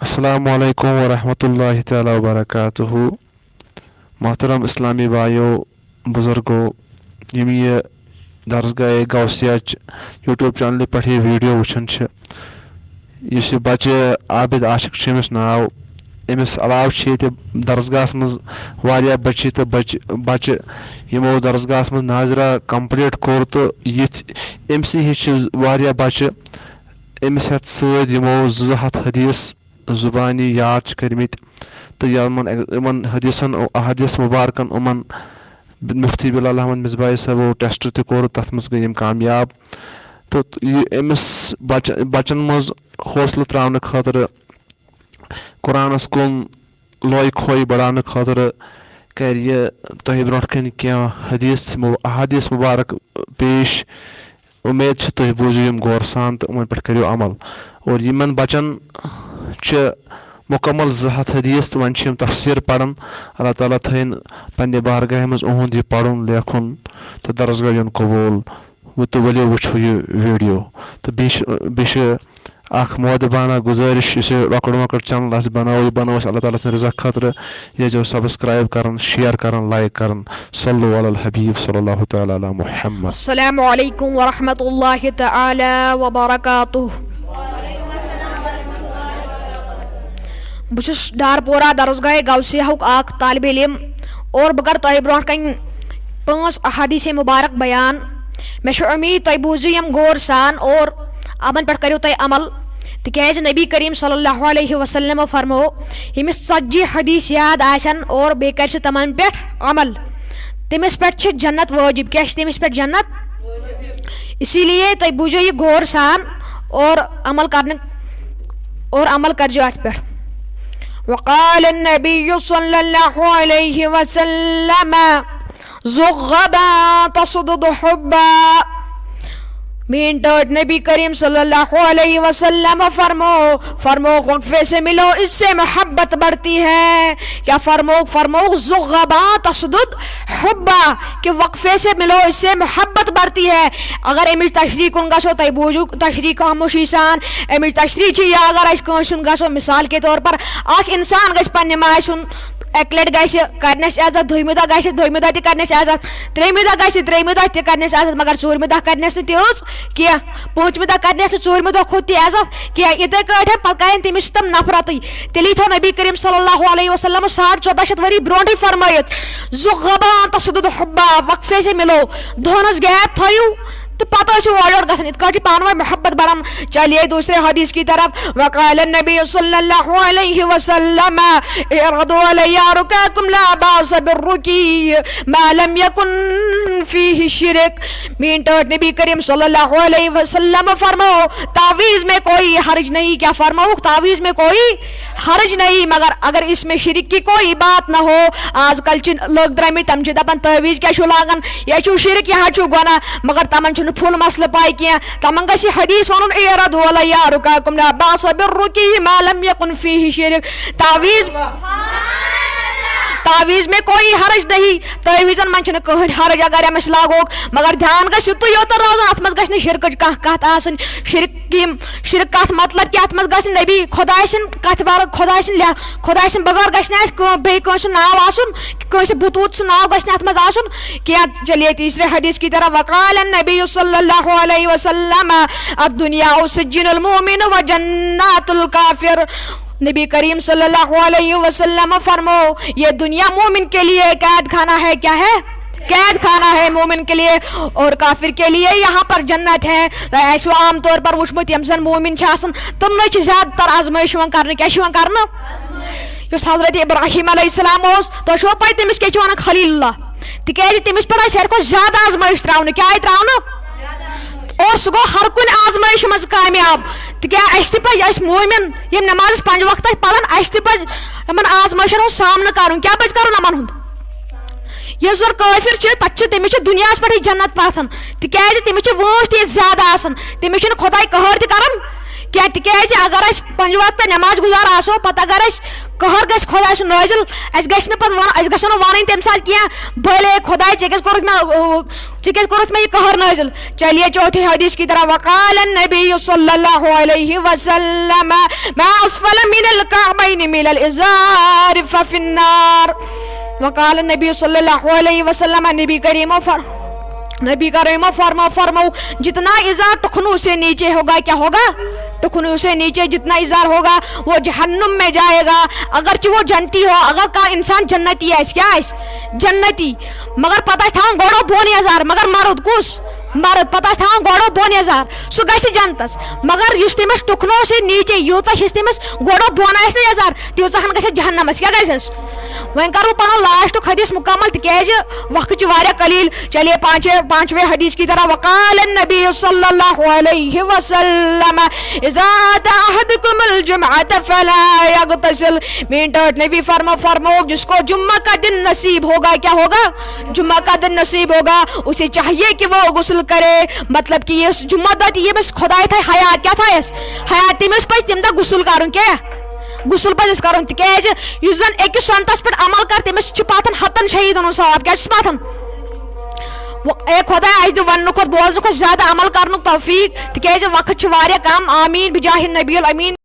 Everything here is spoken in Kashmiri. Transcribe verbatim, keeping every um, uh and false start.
السلام علیکم ورحمۃ اللہ تعالیٰ وبرکاتہ۔ محترم اسلامی بایو، بزرگو، یِم یہِ درسگاہ غوثیہ چ-، YouTube چینلہِ پٮ۪ٹھ یہِ ویڈیو وٕچھان چھِ، یُس یہِ بچہٕ عابد عاشق چھُ، أمِس ناو، أمِس علاوٕ چھِ ییٚتہِ درسگاہس منٛز واریاہ بچی تہٕ بچہِ، بچہِ یِمو درسگاہس منٛز ناظرہ complete کوٚر، تہٕ یِتھ أمۍ سٕے ہِش چھِ واریاہ بچہِ أمِس ہٮ۪تھ سۭتۍ، یِمو زٕ ہتھ حدیث زبانی یاد چھِ کٔرمٕتۍ، تہٕ یِمن، یِمن حدیثن، احادیث مبارکن یِمن مفتی بلال احمد مصباحی صٲبو test تہِ کوٚر، تتھ منٛز گٔے یِم کامیاب۔ تہٕ یہِ أمِس بچ-، بچن منٛز حوصلہٕ تراونہٕ خٲطرٕ، قرآنس کُن لوے کھوے بڑاونہٕ خٲطرٕ کرِ یہِ تۄہہِ برونٛٹھ کنہِ کینٛہہ حدیث مب-، احادیث مبارک پیش۔ اُمید چھِ تُہۍ بوٗزِو یِم غور سان تہٕ یِمن پٮ۪ٹھ کٔرِو عمل۔ اور یِمن بچن چھِ مکمل زٕ ہتھ حدیث تہٕ وۄنۍ چھِ یِم تفسیٖر پران۔ اللہ تعالیٰ تھٲیِن پننہِ بارگاہہِ منٛز اُہُنٛد یہِ پرُن، لیکھُن تہٕ درسگاہ یُن قبوٗل۔ وۄنۍ تہٕ ؤلِو وٕچھو یہِ ویڈیو۔ تہٕ بیٚیہِ چھِ، بیٚیہِ چھِ اکھ مودبانہ گُزٲرِش، یُس یہِ لۄکُٹ مۄکُٹ channel آسہِ بناوو، یہِ بناوو أسۍ اللہ تعالیٰ سٕنٛدِ رضا خٲطرٕ۔ یہِ ٲسۍزیو subscribe کران، share کران، like کران۔ صلوا علی الحبیب صلی اللہ تعالیٰ علی محمد۔ السلام علیکم ورحمۃ اللہ تعالیٰ وبرکاتہ۔ بہٕ چھُس ڈارپورہ درسگاہ غوثیہ ہُک اکھ طالب علم اور بہٕ کرٕ تۄہہِ برونٛٹھ کنہِ پانٛژھ احادیث مبارک بیان۔ مےٚ چھُ اُمید تُہۍ بوٗزِو یِم غور سان اور یِمن پٮ۪ٹھ کٔرِو تُہۍ عمل، تِکیازِ نبی کریم صلی اللہ علیہ وسلم فرمو، ییٚمِس ژتجی حدیث یاد آسن اور بیٚیہِ کرِ سُہ تِمن پٮ۪ٹھ عمل، تٔمِس پٮ۪ٹھ چھِ جنت وٲجِب۔ کیٛاہ چھِ تٔمِس پٮ۪ٹھ جنت؟ اسی لیے تُہۍ بوٗزِو یہِ غور سان اور عمل کرنہٕ، اور عمل کٔرزیو اتھ پٮ۪ٹھ۔ وقال النبی صلی اللہ علیہ وسلم، زغبا تصدد حبا۔ میٲنۍ ٹٲٹھۍ نبی کریم صلی اللہ علیہ وسلم فرمو، فرمو، وقفے سے ملو، اس سے محبت بڑھتی ہے۔ کیا فرمو؟ فرمو، زغبا تصدد حبا، کہ وقفے سے ملو، اس سے محبت بڑھتی ہے۔ اگر امِچ تشریح کُن گژھو، تۄہہِ بوٗزِو تشریح خاموشی سان، امِچ تشریح چھِ یہِ، اگر أسۍ کٲنٛسہِ ہُنٛد گژھو، مثال کے طور پر اکھ انسان گژھِ پننہِ ماجہِ ہُنٛد اکہِ لٹہِ گژھِ کرنس عزت، دوٚیمہِ دۄہ گژھِ، دوٚیمہِ دۄہ تہِ کرنس عزت، ترٛیٚیمہِ دۄہ گژھِ، ترٛیٚیمہِ دۄہ تہِ کرنس عزت، مگر ژوٗرمہِ دۄہ کرنس نہٕ تیٖژ کینٛہہ، پٲنٛژمہِ دۄہ کرنس نہٕ ژوٗرمہِ دۄہ کھۄتہٕ تہِ عزت کینٛہہ۔ یِتھے کٲٹھۍ پتہٕ کرن تٔمِس سۭتۍ تِم نفرتٕے۔ تیٚلی تھوٚو نبی کریم صلی اللہ علیہ وسلم ساڑ ژۄدہ شیٚتھ ؤری برونٛٹھٕے فرمٲیِتھ، زغبا تصدد حبا، وقفے سے ملو، دۄہنس gap تھٲیِو تہٕ پتہٕ ٲسِو اورٕ یورٕ گژھان، یِتھ کٲٹھۍ چھِ پانہٕ ؤنۍ محبت بڑان۔ چلیے دوسرے حدیث کی طرف، وقال النبی صلی اللہ علیہ وسلم، اعرضوا علی رقاکم لا باس بالرقی ما لم یکن فیہ شرک۔ میٲنۍ ٹٲٹھۍ نبی کریم صلی اللہ علیہ وسلم فرمو، تعویذ میں کوئی حرج نہیں۔ کیا فرمو؟ تعویذ میں کوئی حرج نہیں، مگر اگر اس میں شرک کی کوئی بات نہ ہو۔ آز کل چھِ لُکھ درٛٲمٕتۍ، تِم چھِ دپان تعویذ کیٛاہ چھُو لاگان، یہِ چھُو شرک، یہِ حظ چھُو گۄناہ، مگر تِمن چھُنہٕ full مسلہٕ پاے کینٛہہ۔ تِمن گژھِ یہِ حدیث ونُن، اعرضوا علی رقاکم لا باس بالرقی ما لم یکن فیہ شرک۔ تعویذ، تعویذ میں کوئی حرج نہیں، تعویذن منٛز چھُنہٕ کٕہٕنۍ حرج اگر أمِس لاگوکھ، مگر دھیان گژھِ یُتُے یوت روزُن، اتھ منٛز گژھِ نہٕ شرکٕچ کانٛہہ کتھ آسٕنۍ۔ شرک یِم شرک کتھ مطلب کہِ اتھ منٛز گژھِ نہٕ نبی خۄداے سٕنٛدۍ کتھِ بغٲر، خۄداے سٕنٛدۍ لہ-، خۄداے سٕنٛدۍ بغٲر گژھِ نہٕ اَسہِ کٲ-، بیٚیہِ کٲنٛسہِ ہُنٛد ناو آسُن، کٲنٛسہِ بُت وُت سُنٛد ناو گژھِ نہٕ اتھ منٛز آسُن کینٛہہ۔ چلیے تیسرے حدیث کی طرف، وقال النبی صلی اللہ علیہ وسلم، الدنیا سجن المؤمن و جنات الکافر۔ نبی کریم صلی اللہ علیہ وسلم فرمو، یہ دنیا مومن کے لیے قید خانہ ہے۔ کیا ہے؟ قید خانہ ہے مومن کے لیے، اور کافر کے لیے یہاں پر جنت ہے۔ تۄہہِ آسِوٕ عام طور پر وٕچھمُت، یِم زن مومن چھِ آسان، تِمنٕے چھِ زیادٕ تر آزمٲیش یِوان کرنہٕ۔ کیٛاہ چھِ یِوان کرنہٕ؟ یُس حضرت ابراہیم علیہ السلام اوس، تۄہہِ چھُوا پَے تٔمِس کیٛاہ چھِ وَنان؟ خلیل اللہ۔ تِکیٛازِ تٔمِس پٮ۪ٹھ آیہِ ساروی کھۄتہٕ زیادٕ آزمٲیش ترٛاونہٕ۔ کیٛاہ آیہِ ترٛاونہٕ؟ اور سُہ گوٚو ہر کُنہِ آزمٲیشہِ منٛز کامیاب۔ تِکیٛازِ اَسہِ تہِ پَزِ، اَسہِ مومِن، یِم نٮ۪مازَس پنٛجہِ وقتہٕ پَران، اَسہِ تہِ پَزِ یِمَن آزمٲیشَن ہُنٛد سامنہٕ کَرُن۔ کیٛاہ پَزِ کَرُن یِمَن ہُنٛد؟ یُس زَن کٲفِر چھِ، تَتہِ چھِ، تٔمِس چھِ دُنیاہَس پٮ۪ٹھٕے جنت پَتھَن، تِکیٛازِ تٔمِس چھِ وٲنٛس تیٖژ زیادٕ آسان، تٔمِس چھُنہٕ خۄداے قہر تہِ کَران کینٛہہ۔ تِکیٛازِ اگر أسۍ پنٛجہِ وقتہٕ نٮ۪ماز گُزار آسو، پَتہٕ اگر أسۍ قہر گژھِ خۄداے سُنٛد نٲزِل۔ اَسہِ گژھِ نہٕ پَتہٕ وَن-، اَسہِ گژھو نہٕ وَنٕنۍ تَمہِ ساتہٕ کینٛہہ، بٔلۍ اے خۄداے، ژےٚ کیٛازِ کوٚرُتھ مےٚ، ژےٚ کیٛازِ کوٚرُتھ مےٚ یہِ قہر نٲزِل؟ چلیے چوتھے حدیث کی طرف۔ وقال النبی صلی اللہ علیہ وسلم، ما اسفل من الكعبین من الازار ففی النار۔ وقال النبی صلی اللہ علیہ وسلم، نبی کریمو فر-، نبی کریمو فرما فرماؤ، جتنا ازار ٹخنوں سے نیچے ہوگا، کیا ہوگا؟ ٹخنوں سے نیچے جتنا ازار ہوگا، وہ جہنم میں جائے گا۔ اگرچہ وہ جنتی ہو، اگر کانٛہہ انسان جنتی آسہِ، کیٛاہ آسہِ؟ جنتی۔ مگر پتہٕ آسہِ تھاوان گۄڈٕ بۄن یزار، مگر مرد کُس؟ مرد۔ پتہٕ آسہِ تھاوان گۄڈٕ بۄن یزار، سُہ گژھِ جنتس۔ مگر یُس تٔمِس ٹُکنو سے نیچے، یوٗتاہ ہِس تٔمِس گۄڈٕ بۄن آسہِ نہٕ یزار، تیٖژاہ ہن گژھِ جہنمس۔ کیٛاہ گژھٮ۪س؟ وۄنۍ کرو پنُن لاسٹُک حدیث مکمل، تِکیازِ وقت چھُ واریاہ قلیل۔ چلیے پانچویں، پانچویں حدیث کی طرف۔ وقال النبی صلی اللہ علیہ وسلم، اذا اتى احدكم الجمعة فلا يغتسل۔ میٲنۍ ٹٲٹھۍ نبی فرما فرموو، جس کو جمعہ کا دن نصیب ہوگا، کیا ہوگا؟ جمعہ کا دن نصیب ہوگا، اسے چاہیے کہ وہ غسل کرے۔ مطلب کہ یُس جمعہ دۄہ تہِ ییٚمِس خۄداے تھایہِ حیات، کیٛاہ تھایَس؟ حیات، تٔمِس پَزِ تَمہِ دۄہ غسل کَرُن۔ کیٛاہ؟ غسل پَزِ اَسہِ کَرُن، تِکیٛازِ یُس زَن أکِس سُنتَس پٮ۪ٹھ عمل کَرِ، تٔمِس چھِ پَتھَن ہَتَن شہیٖدَن ہُنٛد ثواب۔ کیٛازِ چھُس پَتھَن؟ وۄنۍ، اے خۄدایا، اَسہِ دِ وَننہٕ کھۄتہٕ بوزنہٕ کھۄتہٕ زیادٕ عمل کَرنُک توفیٖق، تِکیٛازِ وقت چھُ واریاہ کَم۔ آمیٖن بجاہِ نبی الامین۔